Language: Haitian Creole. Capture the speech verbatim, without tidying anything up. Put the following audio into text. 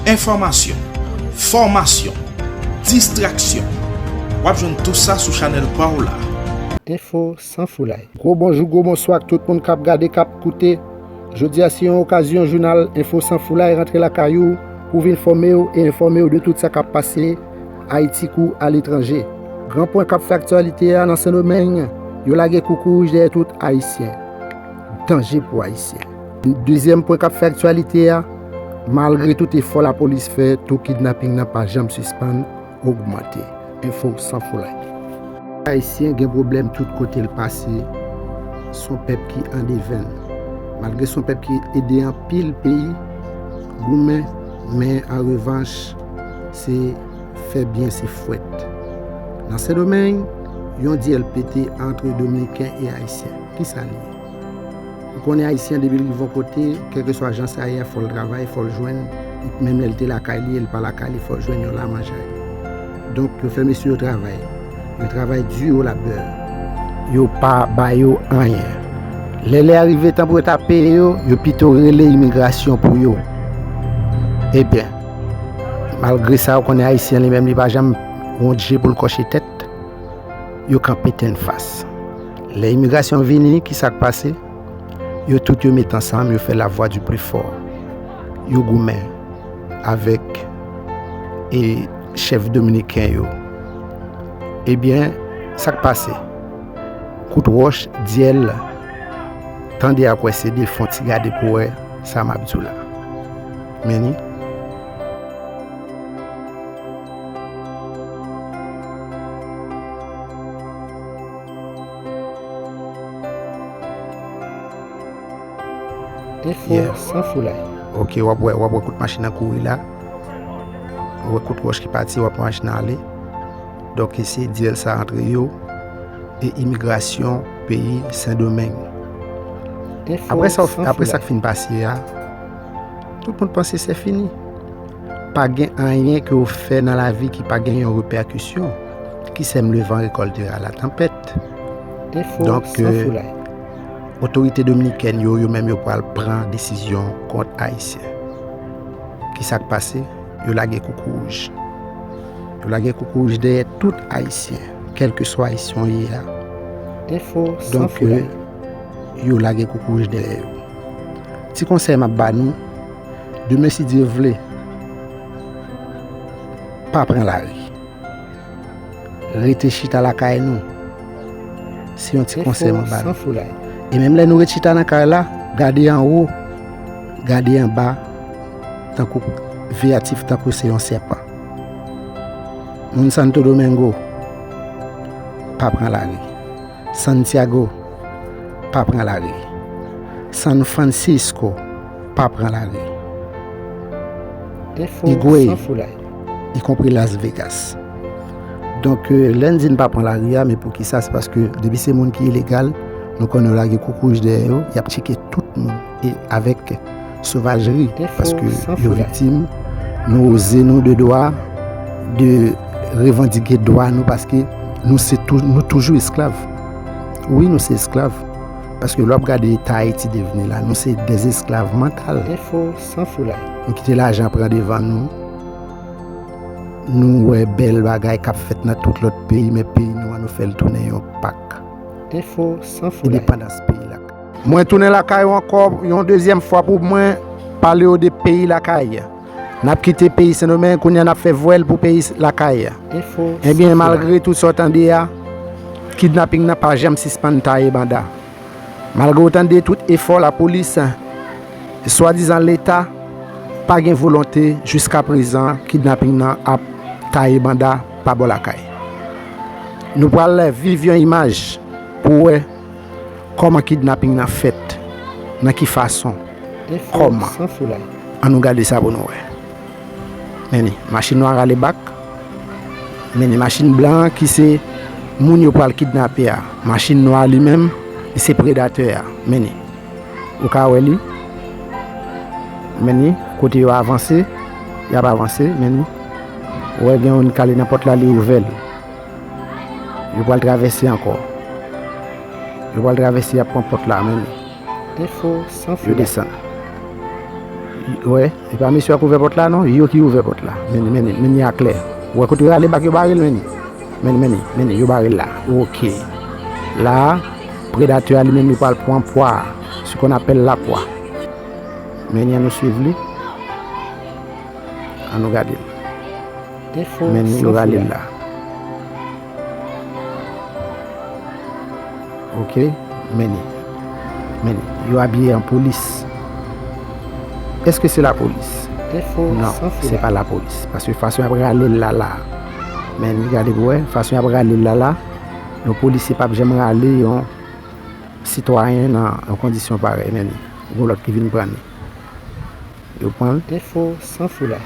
Enfòmasyon, fòmasyon, distraksyon. W ap jwenn tou sa sou chanèl pa w la. Enfo san foulay. Gwo bonjou, gwo bonswa ak tout moun k ap gade, k ap koute. Jodi a se yon okazyon jounal Enfo san foulay rantre lakay ou pou vin fòme w e enfòme w de tout sa k ap pase Ayiti kou aletranje. Gran pwen k ap fè aktyalite a nan Sendomeng, yo lage koukouwouj dèyè tout Ayisyen. Danje pou Ayisyen. Dezyèm pwen k ap fè aktyalite a, malgre tout efò lapolis fè, to kidnaping nan pa janm sispann ogmante. Enfo san foulay. Ayisyen gen pwoblèm tout kote l pase. Se yon pèp ki an devenn. Malgre se yon pèp ki ede anpil peyi goumen, men an revanch, se fè byen se fwèt. Nan Sendomeng, yon dyèl pete antre Dominiken e Ayisyen. Kisa l ye? Ou konnen Ayisyen depi l rive yon kote, kèlkeswa jan sa ye a, fò l travay, fò l jwenn, menm lè l te lakay li, e l pa lakay li, fò l jwenn yon lamanjay. Donk, yo fè mesye yo travay. Yo travay di o labè. Yo pa ba yo anyen. Lè lè a rive tan pou yo ta peye yo, yo pito rele imigrasyon pou yo. Ebyen, malgre sa, ou konnen Ayisyen li menm, li pa janm wont je pou l kòche tèt. Yo kanpe tennfas. Lè imigrasyon vini, ki sa k pase? Yo tout yo met ansanm, yo fè la voix du plus fort. Yo goumen avèk, e, chèf dominiken yo. Ebyen, sa k pase? Kout wòch, dyèl, tande ak wè se de fon ti gade pou wè sa m ap di w la. Men ni. Enfo Yeah. san foulay. Ok, w ap wè, w ap wè kout machin nan kouri la. W ap wè kout wòch ki pati, w ap wè machin nan ale. Donk, se dyèl sa antre yo e imigrasyon peyi Sendomeng. Enfo Apre sa, san apre sa foulay. K fin pase a, tout moun panse se fini. Pa gen anyen ke w fè nan lavi ki pa gen yon repèkisyon. Qui sème le vent récoltera la tempête. Enfo Donk, san euh, foulay. Otorite dominikèn yo, yo menm yo pral pran desizyon kont Ayisyen. Ki sa k pase? Yo lage koukouwouj. Yo lage koukouwouj dèyè tout Ayisyen, kèlkeswa Ayisyen w ye a. Enfo san Donk, foulay. Euh, yo lage koukouwouj dèyè yo. Ti konsèy m ap ba nou, demen si Dye vle, pa pran lari. Rete chita lakay nou. Se yon ti Enfo konsèy m ap ba san nou. Foulay. E menm lè nou ret chita nan kay la, gade anwo, gade anba, tankou veyatif, tankou se yon sèpan. Moun Santo Domingo, pa pran lari. Santiago, pa pran lari. San Francisco, pa pran lari. Enfo Higüey, san foulay. Y compris Las Vegas. Donk, euh, lè n di n pa pran lari a, men poukisa? Se paske depi se moun ki ilegal, nou konnen yo lage koukouwouj dèyè yo, y ap tcheke tout moun. E avèk sovajri, Enfo paske san yo foulay. Viktim, nou oze nou de dwa, de revandike dwa nou, paske nou se tou, nou toujou esklav. Wi, nou se esklav. Paske lè w ap gade eta Ayiti devni la, nou se dèzesklav mantal. Enfo san foulay. Nou kite lajan pran devan nou. Nou wè bèl bagay k ap fèt nan tout lòt peyi, men peyi nou an, nou fè l tounen yon pak. Enfo san foulay. Endepandans peyi la. Mwen tounen lakay ou ankò yon dezyèm fwa pou mwen pale w de peyi lakay. N ap kite peyi Sendomeng, kounye a n ap fè vwèl pou peyi lakay. Enfo Ebyen, san foulay. Malgre tout sa w tande a, kidnaping nan pa janm sispann taye banda. Malgre w tande tout efò lapolis, swadizan Leta, pa gen volonte, jiskaprezan, kidnaping nan ap taye banda pa bò lakay. Nou pral viv yon imaj pou w wè kòman kidnaping nan fèt, nan ki fason, Enfo kòman. San foulay. An nou gade sa pou nou wè. Men ni, machin nwa rale bak. Men ni, machin blan an ki se moun yo pral kidnape a. Machin nwa li menm, li se predatè a. Men ni. Ou ka wè li. Men ni, kote yo avanse, y ap avanse, men ni. Ou wè gen youn k ale nan pòt la, li ouvè li. Yo pral travèse ankò. Yo pral travèse, y ap pran pòt la, men ni. Enfo san Yo foulay. Desann. Wè, e pa mesye a k ouvè pòt la non, yo ki ouvè pòt la. Men, men, men, men li a klè. Ou wè kote yo rale bak yo bare l, men li. Men, men, men, men, yo bare l la. Oke. La, predatè a li menm li pral pran pwa a. Ce qu'on appelle la proie. Men li, ann nou swiv li. Ann nou gade l. Men li, yo rale l la. Oke, men li. Men li. Yo abiye an polis. Èske se lapolis? Non, se pa lapolis. Paske fason y ap rale l la la. Men li, gade pou wè, fason y ap rale l la la, yon polisye p ap janm rale yon sitwayen nan yon kondisyon parèy. Men li, gon lòt ki vin pran li. Yo pran l.